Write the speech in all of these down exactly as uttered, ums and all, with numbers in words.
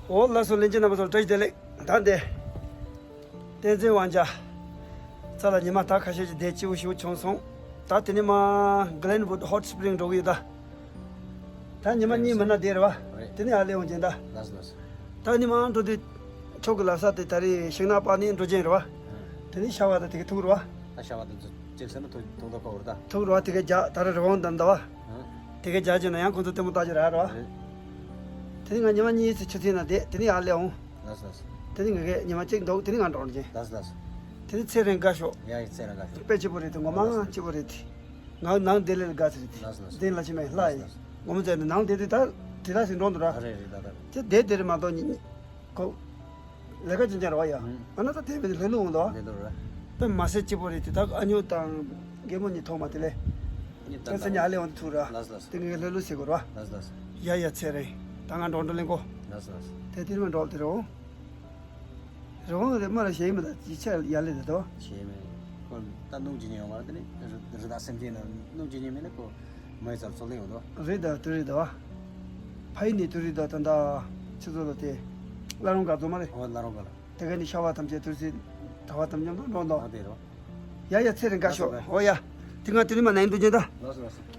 འོ་ལགས་སོ། ལྷན་རྒྱས་རྣམ་པ་ཚོར་བཀྲ་ཤིས་བདེ་ལེགས། ད་འདི་བསྟན་འཛིན་དབང་ཆ་རྩ་ལ་ཉི་མ་ད་ཁ་ཤས་ཅིག་བསྡད་སྐྱིད་པོ་ཞིག་བྱུང་སོང་། ད་དེ་ནས་མར་Glenwood Hot Spring འགྲོ་གི་ཡོད་ད། ད་ཉི་མ་གཉིས་མིན་ན་བསྡད་རེད་བ། རེད། དེ་ནས་ཨ་ལས་འོང་རྒྱུ་ད། ལགས་སོ་ལགས་སོ། ད་ནི་མར་འགྲོ་དུས་ཁྱོད་ཀྱི་ལབ་ས་དེ་ད་རེས་ཤིང་ནགས་པ་ནས་འགྲོ་རྒྱུ་རེད་བ། ཨ། དེ་ནས་ཤ་བ་དང་དེ་ག་ཐུག་རེད་བ། ད་ཤ་བ་དང་ཚོ་གཅིག་ཟེར་ན་ཐུག་ཐུག་ད་ཁོ་རེད་ད། ཐུག་རེད་བ། དེ་ག་རྒྱ་ད་རེས་རི་བོང་དང་ད་བ། ཨ། དེ་ག་རྒྱ་བྱས་ན་ཡང་ཁོ་ཚོ་ལྟད་མོ་ལྟ་རྒྱུ་རག་རེད་བ། རེད། དེ་ནས་ང་ཉི་མ་གཉིས་ཙམ་ཆུ་ཚོད་ན་བསྡད། དེ་ནས་ཨ་ལས་འོང་། ལགས་སོ་ལགས་སོ། དེ་ནས་ང་གི་ཉི་མ་གཅིག་འདུག་དེ་ནས་ང་འགྲོ་རྒྱུ། ལགས་སོ་ལགས་སོ། དེ་ནས་ཚེ་རིང་དགའ་ཤོག་ཡ་ཡི་ཚེ་རིང་དགའ་ཤོག་དཔེ་སྐྱིད་པོ་རེད་དེ། ངོ་མ་ལགས་སོ་ལགས་སོ། སྐྱིད་པོ་རེད་དེ། ངའི་ནང་བསྡད་ལས་དགའ་ཚོད་རེད་དེ། ལགས་སོ་ལགས་སོ། དེ་ལ་ཕྱི་མ་ལྷ་ཡིན། ལགས་སོ་ལགས་སོ། ངོ་མ་ཚོས་ནི་ནང་བསྡད་དུས་ད་དེ་ལ་ཞིག་འགྲོ་འདུག་ར། ཨ་རེད་རེད་ད་ད་རེད། དེ་བསྡད་དེ་རེད་མ་གཏོགས་ཉི་ཉི་ཁོ་ལས་ཀ་ཅན་ཅན་རེད་བ་ཡ། ཨུམ། ཨ་ན་ད་དེ་བས་ལྷོད་ལྷོད་འོང་འདུག་བ། ལྷོད་ལྷོད་རེད། དཔེ་མ་སྲིད་སྐྱིད་པོ་རེད་དེ། ད་ཨ་ཉོ་དང་རྒན་མོ་གཉིས་ཐོག་མ་དེ་ལས། ཨ་ཉོ་དང་ཁྱེད་ཚོ་ཉ་ལས་འོང་དུ་ར། ལགས་སོ་ལགས་སོ། དེ་ངས་ལྷོད་ལྷོད་ཟེར་དགོས་ར། ལགས་སོ་ལགས་སོ། ཡ་ཡ་ཚེ་རིང་། ད་ང་འགྲོ་འགྲོ་ལེན་གོ། ལགས་སོ་ལགས་སོ། དེ་དེ་རིང་མ་འགྲོ་དེ་རེད་འོང་། རི་བོང་རེ་མ་རེ་ཞེ་ཡི་མི་ད་ཅི་ཆ་ཡ་ལེ་དེ་དོ། ཞེ་མེད། ཁོ་ད་སྣུམ་ཅི་ཉེ་ཡོང་བ་དེ་ནི་རི་རི་དྭགས་སེམས་ཅན་ན་སྣུམ་ཅི་ཉེ་མེད་ན་ཁོ་མི་ཚར་ཚོ་ལེ་ཡོང་དོ། རི་དྭགས་དུ་རི་དྭགས་བ། ཕ་ཡི་ནི་དུ་རི་དྭགས་ད་ད་ཆུ་ཚོད་ལ་དེ་བླ་རུང་ག་ཚོ་མ་རེད། ཨོ་བླ་རུང་ག་ལ། དེ་ག་ནི་ཤ་བ་ཐམས་ཅད་དུ་སི་གྲྭ་བ་ཐམས་ཅད་དུ་འགྲོ་འདོ། ཨ་དེ་རེད་བ། ཡ་ཡ་ཚེ་རིང་དགའ་ཤོག་ཨོ་ཡ། དེ་ང་དེ་ནི་མ་ནའི་འདུག་ཅན་ད། ལགས་སོ་ལགས་སོ།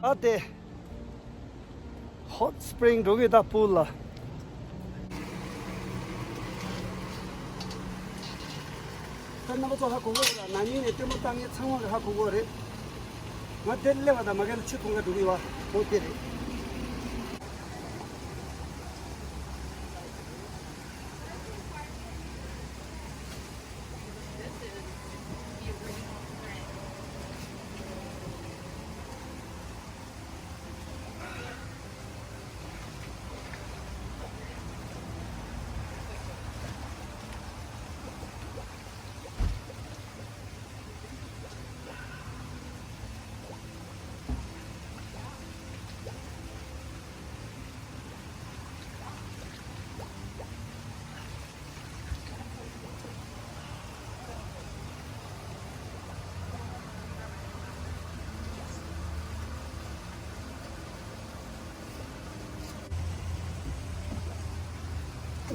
ཨ་དེ། Hot Spring འགྲོ་གི་ད་པུལ་ལ། ད་རྣམ་པ་ཚོ་ཧ་གོ་གོ་རེད། ན་ནིང་ནས་ལྟད་མོ་ལྟ་མཁན་ཚང་མ་གི་ཧ་གོ་གོ་རེད། ང་དེར་སླེབས་པ་དང་མ་གན་ཆུ་འཐུང་ག་འགྲོ་གི་ཡོད་བ། འོ་དེ་རེད།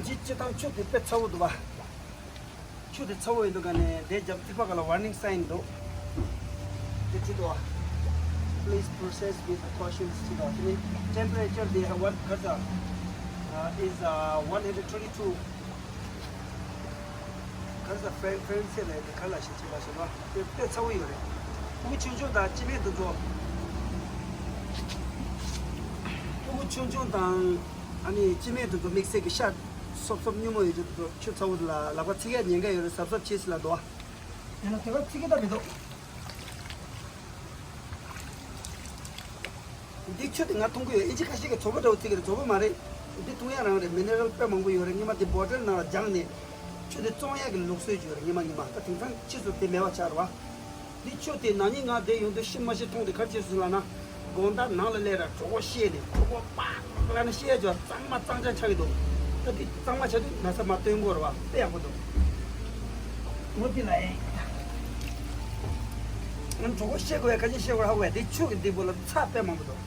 ཇི་ཅི་དང་ཆུ་དེ་དཔེ་ཚ་བོ་འདུག་བ། ཆུ་དེ་ཚ་བོ་ཡིན་འདུག་ག་ནས་དེ་རྒྱབ་ཐིགས་པ་ག་ལ་warning sign འདུག་དེ་ཅི་འདུག་བ། Please proceed with caution ཅི་འདུག་བ། དེ་ནི་temperature དེ་what ག་ས་is one hundred twenty two ག་ས་Fahrenheit ལས་དེ་ག་ལ་ཞིག་ཅི་ལ་ཞིག་ལ་དེ་དཔེ་ཚ་བོ་ཡོད་རེད། ཕྲུ་གུ་ཆུང་ཆུང་དང་སྐྱེ་དམན་དེ་ཚོ། ཕྲུ་གུ་ཆུང་ཆུང་དང་ཨ་ནི་སྐྱེ་དམན་དེ་ཚོ་དམིགས་བསལ་གྱི་ཤ་སོབ་སོབ་སྙོམས་མོ་ཡོད་རྒྱུ་དེ་ཚོ་ཆུ་ཚ་བོ་དེ་ལ་ལག་པ་ཚིག་ཡ་ཉེན་ཁ་ཡོད་རེད། གཟབ་གཟབ་བྱེད་སྲིད་ལ་འདུག་བ། ཡིན་ན་དེ་ག་ཚིག་གི་ད་མི་འདུག་འདི་ཆུ་དེ་ང་འཐུང་གི་ཡོད། ཨིན་ཇི་ཁ་ཤས་ཀྱིས་བཙོག་པ་འདྲ་བོ་བརྩི་གི་རེད། བཙོག་པ་མ་རེད། འདི་འཐུང་ཡ་རང་རེད། མི་ནེ་རལ་དཔེ་མང་པོ་ཡོད་རེད། སྔོན་མ་འདི་བོ་ཊལ་ནང་ལ་སྦྱངས་ནས་ཆུ་དེ་བཙོང་ཡ་གི་ལུགས་སྲོལ་ཅིག་ཡོད་རེད། སྔོན་མ་སྔོན་མ་ད་དེང་སང་ཕྱིས་སུ་དེ་མེད་པ་ཆགས་རེད་བ། འདི་ཆུ་དེ་ན་ནིང་ང་དེ་ཡོང་དུས་ཤི་མ་ཤི་མཐོང་དེ་ག་རེ་བྱས་སོང་ལབ་ན། དགོང་དག་ནང་ལ་སླེབས་ར་གྲོད་ཁོག་བཤལ་ནས་གྲོད་ཁོག་པག་པག་ལབ་ན་བཤལ་ཡ་ཅིག་གཙང་མ་གཙང་རྐྱང་ཆགས་ཀྱི་འདུག་ད་འདི་གཙང་མ་ཆགས་དུས་ན་ཚ་མ་སྟོན་དགོས་རེད་བ། དཔེ་ཡག་པོ་འདུག་འོ་འདི་ལ་ཨེ། ང་གྲོད་ཁོག་བཤལ་དགོས་ཡ་ག་ཅི་བཤལ་དགོས་ཧ་གོ་ཡ། འདི་ཆུ་གི་འདི་པོ་ལ་ཚྭ་དཔེ་མང་པོ་འདུག་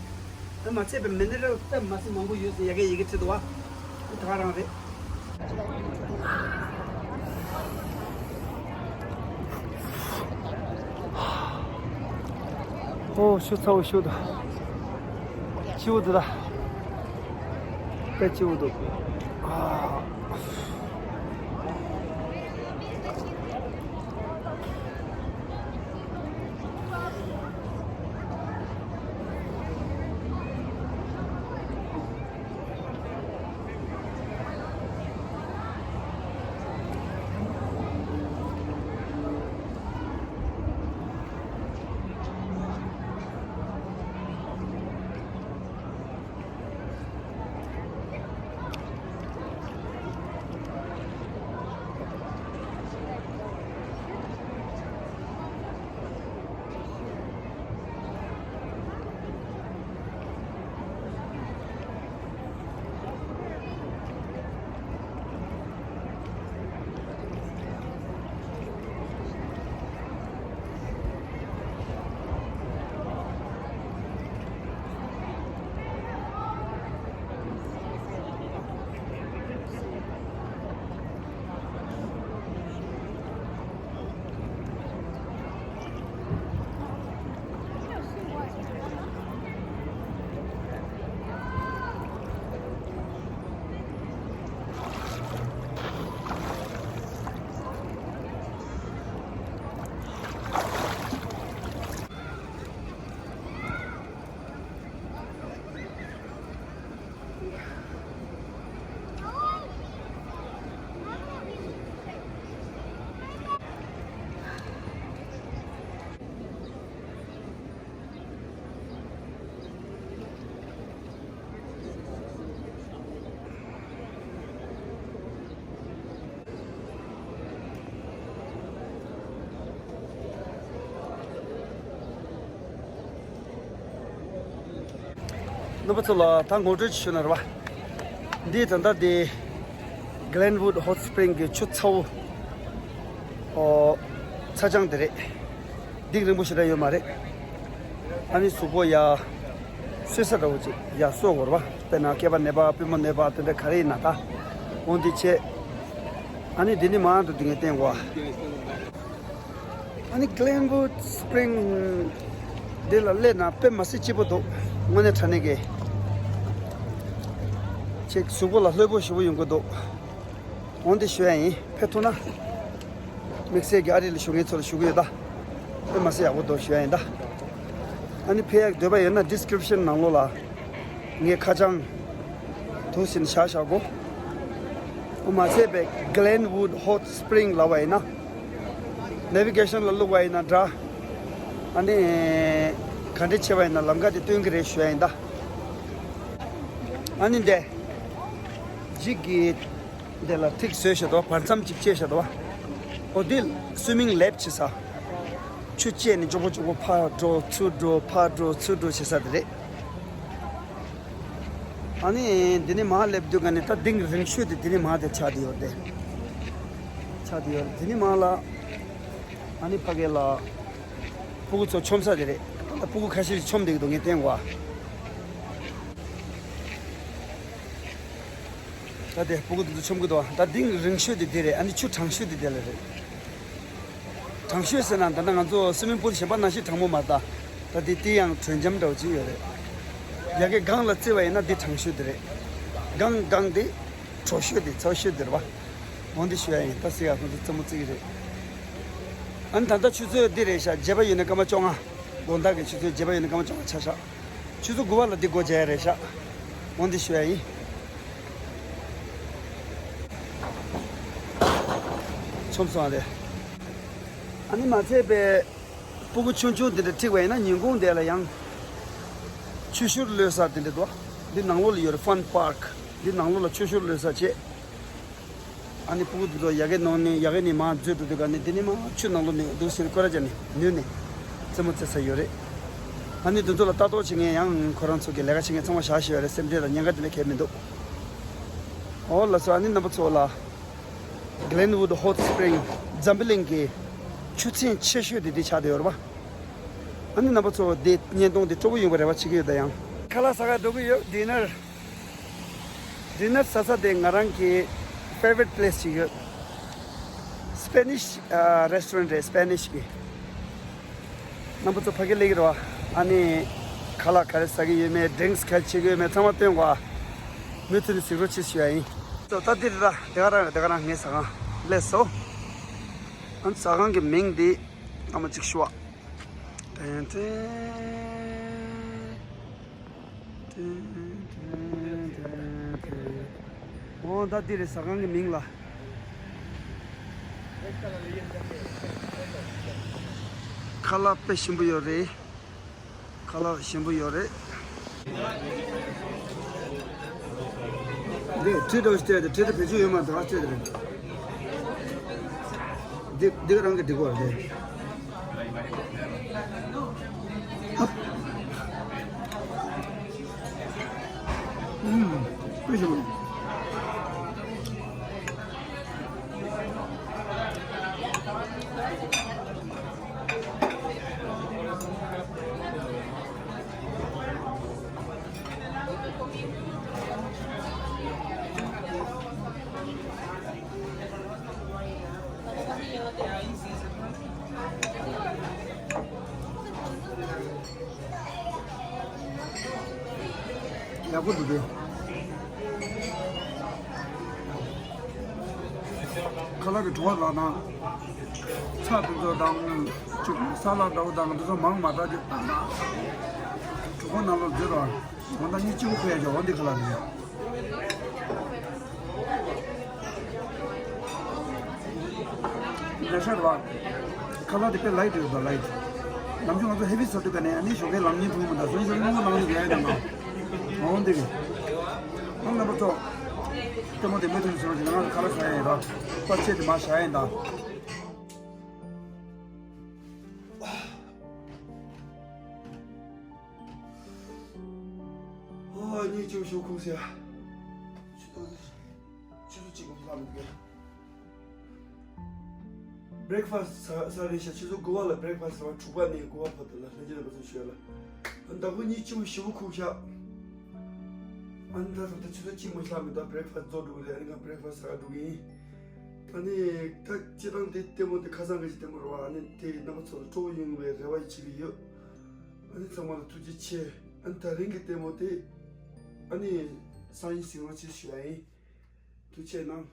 དེ་མ་ཚད་པའི་མི་ནེ་རལ་དཔེ་མ་སྲིད་མང་པོ་ཡོད་ཟེར་ཡ་གི་ཡི་གེ་བྲིས་འདུག་བ། དེ་ག་རང་རེད། ཨོ་ཤུ་ཚ་བོ་ཤུ་ད། ཆུ་བོ་དེ་ད། དཔེ་ཆུ་བོ་འདུག་ཨ། རྣམ་པ་ཚོ་ལ་ད་ངོ་སྤྲོད་ཅིག་ཞུ་ན་རེད་བ། འདི་ད་ལྟ་དེ་Glenwood Hot Spring གི་ཆུ་ཚ་བོ། ཨོ། ཚ་ལྗང་དེ་རེད། གཏིང་རིང་པོ་ཞེ་དྲག་ཡོད་མ་རེད། ཨ་ནི་གཟུགས་པོ་ཡ། གསོད་ས་འདྲ་བོ་ཅིག་ཡ་གསོ་དགོས་རེད་བ། དཔེར་ན་སྐེད་པ་ན་བ་པུས་མོ་ན་བ་དེ་འདྲ་ག་རེ་ཡིན་ན་ད། འོ་འདི་བྱས། ཨ་ནི་འདི་ནི་མང་དུ་འདི་ངས་བསྟན་དགོས། ཨ་ནི་Glenwood Spring འདི་ལ་སླེབས་ན་དཔེ་མ་སྲིད་སྐྱིད་པོ་འདུག་དངོས་གནས་དྲང་གནས་ཀྱི། ཅིག་གཟུགས་པོ་ལ་ལྷོད་པོ་ཞེ་པོ་ཡོང་གི་འདུག་འོ་འདི་ཞུ་ཡ་ཡིན། ཕེབས་ཐུབ་ན། དམིགས་བསལ་གྱི་ཨ་རི་ལ་བཞུགས་མཁན་ཚོ་ལ་ཞུ་གི་ཡོད་ད། དཔེ་མ་སྲིད་ཡག་པོ་འདུག་ཞུ་ཡ་ཡིན་ད། ཨ་ནི་ཕེབས་ཡག་འདོད་པ་ཡོད་ན་description ནང་ལོགས་ལ། ངའི་ཁ་བྱང་། འདུག་ཟིན་བཞག་བཞག་གོ། འོ་མ་ཚད་པའི་Glenwood Hot Spring ལབ་པ་ཡིན་ན། navigation ལ་བླུགས་པ་ཡིན་ན་འདྲ། ཨ་ནི། ག་འདྲ་བྱས་པ་ཡིན་ན་ལམ་ཁ་དེ་སྟོན་གི་རེད་ཞུ་ཡ་ཡིན་ད། ཨ་ནི་འདི། འཇིག་གི། འདི་ལ་ཐིག་བཟོས་བཞག་འདུག་བར་མཚམས་གཅིག་བཅད་བཞག་འདུག་འོ་འདི་swimming lap བྱེད་ས། ཆུ་བཅད་ནས་མགྱོགས་པོ་མགྱོགས་པོ་ཕར་འགྲོ་ཚུར་འགྲོ་ཕར་འགྲོ་ཚུར་འགྲོ་བྱེད་ས་དེ་རེད། ཨ་ནི་འདི་ནས་མར་སླེབས་དུས་ཀ་ནས་ད་གཏིང་རིང་ཤོས་དེ་འདི་ནས་མར་དེ་ཆགས་བསྡད་ཡོད་དེ། ཆགས་བསྡད་ཡོད་འདི་ནས་མར་ལ། ཨ་ནི་ཕ་གི་ལ། སྤུ་གུ་ཚོ་མཆོང་ས་དེ་རེད། ད་སྤུ་གུ་ཁ་ཤས་ཤིག་མཆོང་བསྡད་ཀྱི་འདུག་ངས་བསྟན་གོ། ད་དེ་སྤུ་གུ་དེ་ཚོ་མཆོང་གི་འདུག་ད་གཏིང་རིང་ཤོས་དེ་དེ་རེད། ཨ་ནི་ཆུ་གྲང་ཤོས་དེ་དེ་ལ་རེད། གྲང་ཤོས་ཟེར་ན་ད་ལྟ་ང་ཚོ་swimming pool གཞན་པ་ནང་བཞིན་གྲང་མོ་མ་རེད་ད། ད་དེ་དེ་ཡང་དྲོད་འཇམ་འདྲ་བོ་ཅིག་ཡོད་རེད། ཡ་གི་སྒང་ལ་བརྩི་བ་ཡིན་ན་འདི་གྲང་ཤོས་དེ་རེད། སྒང་སྒང་དེ་དྲོ་ཤོས་དེ་ཚ་ཤོས་དེ་རེད་བ། འོ་འདི་ཞུ་ཡ་ཡིན་ད་ཟེར་ཡ་ཁོང་ཚོ་རྩེད་མོ་རྩེ་གི་རེད། ཨ་ནི་ད་ལྟ་ཆུ་ཚོད་འདི་རེད་ཤག་བརྒྱད་པ་ཡོད་ནས་སྐར་མ་བཅོ་ལྔ། དགོང་དག་གི་ཆུ་ཚོད་བརྒྱད་པ་ཡོད་ནས་སྐར་མ་བཅོ་ལྔ་ཆ་ཤག་ཆུ་ཚོད་དགུ་པ་ལ་འདི་སྒོ་རྒྱག་ཡ་རེད་ཤག་འོ་འདི་ཞུ་ཡ་ཡིན། ཆོམ་སོང་རེད། ཨ་ནི་མ་ཚད་པའི་སྤུ་གུ་ཆུང་ཆུང་དེ་འདྲ་ཁྲིད་པ་ཡིན་ན་ཉིན་གུང་དེ་ལ་ཡང་ཆུ་ཤུར་གློད་ས་དེ་འདྲ་འདུག་འདི་ནང་ལོགས་ལ་ཡོད་རེད། fun park འདི་ནང་ལོགས་ལ་ཆུ་ཤུར་གློད་ས་བྱས། ཨ་ནི་སྤུ་གུ་དེ་ཚོ་ཡ་གི་ནང་ནས་ཡ་གི་ནས་མར་འཛུལ་འགྲོ་དུས་ག་ནས་དེ་ནས་མར་ཆུ་ནང་ལོགས་ནས་འདུག་སེ་སྐོར་ར་བརྒྱབ་ནས་ནུས་ནས་རྩེད་མོ་རྩེ་ས་ཡོད་རེད། ཨ་ནི་དེ་ཚོ་ལ་ལྟ་རྟོག་བྱེད་མཁན་ཡང་ཁོ་རང་ཚོ་གི་ལས་ཀ་བྱེད་མཁན་ཚང་མ་བཞག་བཞག་ཡོད་རེད། སེམས་ཁྲལ་དང་ཉེན་ཁ་དེ་འདྲ་གང་ཡང་མི་འདུག་འོ་ལགས་སོ། ཨ་ནི་རྣམ་པ་ཚོ་ལ་Glenwood Hot Spring འཛམ་བུ་གླིང་གི་ཆུ་ཚན་ཆེ་ཤོས་དེ་འདི་ཆགས་བསྡད་ཡོད་རེད་པ། ཨ་ནི་རྣམ་པ་ཚོ་འདི་བརྙན་ཐུང་འདི་སྤྲོ་པོ་ཡོང་བའི་རེ་བ་བྱེད་ཀྱི་ཡོད་ད་ཡང་། ཁ་ལག་ཟ་ག་འགྲོ་གི་ཡོད། ཌི་ནར། ཌི་ནར་ཟ་ས་དེ་ང་རང་གི་favorite place ཅིག་ཡོད། Spanish ཨ་restaurant རེད། Spanish གི། རྣམ་པ་ཚོ་ཕ་གི་སླེབས་ཀྱི་རེད་བ། ཨ་ནི་ཁ་ལག་ག་རེ་ཟ་གི་ཡོད་མེད། drinks ག་རེ་བྱེད་ཀྱི་ཡོད་མེད་ཚང་མ་སྟོན་གོ། མུ་མཐུད་ནས་གཟིགས་རོགས་བྱེད་ཞུ་ཡ་ཡིན། ད་འདི་རེད་ད། དེ་ག་རང་རེད། དེ་ག་རང་ངའི་ཟ་ཁང་སླེབས་སོང་། ཨ་ནི་ཟ་ཁང་གི་མིང་འདི་ཨ་མ་ཅིག་ཞུ་བ། ཏན་ཏན། ཏན་ཏན་ཏན་ཏན། འོ་ད་འདི་རེད་ཟ་ཁང་གི་མིང་ལ། ཁ་ལག་དཔེ་ཞིམ་པོ་ཡོད་རེད། ཁ་ལག་ཞིམ་པོ་ཡོད་རེད། འདི་ཁྲི་འདྲ་བོ་ཞིག་སྤྲད་དེ། ཁྲི་དེ་བེད་སྤྱོད་ཡོད་མ་རེད། ད་སྤྲད་དེ་རེད། འདི་འདི་ག་རང་གི་འགྲིག་གོ་རེད། ཨུམ། དཔེ་ཞིམ་པོ་འདུག་ཡག་པོ་འདུག་སྟེ། ཁ་ལག་གི་བྲོ་བ་ལགས་དང་། ཚྭ་དེ་ཚོ་དང་། ཅིག་ས་ལ་འདྲ་བོ་དང་དེ་ཚོ་མང་མ་དྲགས་ཀྱི། གྲོད་ཁོག་ནང་ལ་འཛུལ་རོགས། དགོང་དག་གཉིད་སྐྱིད་པོ་ཁུག་ཡ་ཅིག་འོ་འདི་ཁ་ལག་རེད། ཉར་ཤག་རེད་བ། ཁ་ལག་དེ་དཔེ་light རེད་པ། light། ནམ་རྒྱུན་ང་ཚོ་heavy ཟ་དུས་ག་ནས་ཨ་ནི་ཞོགས་ཀའི་ལངས་ཉིན་བུ་མི་འདུག་སོང་ཞོགས་ཀའི་སྔོན་པོ་ལངས་ནས་ཡོད་ཡ་ནས་མ། འོ་འདི་གི། ཨང་རྣམ་པ་ཚོ། ལྟད་མོ་དེ་མུ་མཐུད་ནས་གཟིགས་རོགས་བྱེད། ང་རང་ཁ་ལག་ཟ་ཡ་ཡིན་ར། པ་ཆེ་དེ་མ་བཞག་ཡ་ཡིན་ད། ཅིའུ་ཞུ་ཁུག་ཟེར། ཆུ་ཚོད་ཆུ་ཚོད་གཅིག་མ་ལྷག་མི་འདུག་གས། བྷི་རེག་ཕ་སི་ཟ་ཟ་རེད་ཤག་ཆུ་ཚོད་དགུ་པ་ལ་བྷི་རེག་ཕ་སི་ཟ་བ། དྲུག་པ་ནས་དགུ་པ་བར་དུ་ལ་ལྷན་རྒྱས་རྣམ་པ་ཚོ་ཞུ་ཡ་ལ། ཨ་ནི་ད་ཁོ་གཉིས་ཅིའུ་ཞེ་པོ་ཁུག་ཤག་ཨ་ནི་ད་ད་ལྟ་ཆུ་ཚོད་གཅིག་མ་ལྷག་མི་འདུག་བྷི་རེག་ཕ་སི་རྫོགས་འགྲོ་གི་རེད། ཨ་ནི་ང་བྷི་རེག་ཕ་སི་ཟ་ག་འགྲོ་གི་ཡིན། ཨ་ནི་ད་སྤྱིར་བཏང་དེ་ལྟད་མོ་དེ་ཁ་སང་གི་ཅིག་ལྟད་མོ་རེད་བ། ཨ་ནི་དེ་རྣམ་པ་ཚོ་ལ་སྤྲོ་པོ་ཡོང་བའི་རེ་བ་ཡི་བྱེད་ཀྱི་ཡོད། ཨ་ནི་ཚང་མ་ལ་ཐུགས་རྗེ་ཆེ། ཨ་ནི་ད་རིང་གི་ལྟད་མོ་དེ་ཨ་ནི་སང་ཉིན་གཟིགས་རོགས་བྱེད་ཞུ་ཡ་ཡིན། ཐུགས་རྗེ་གནང་།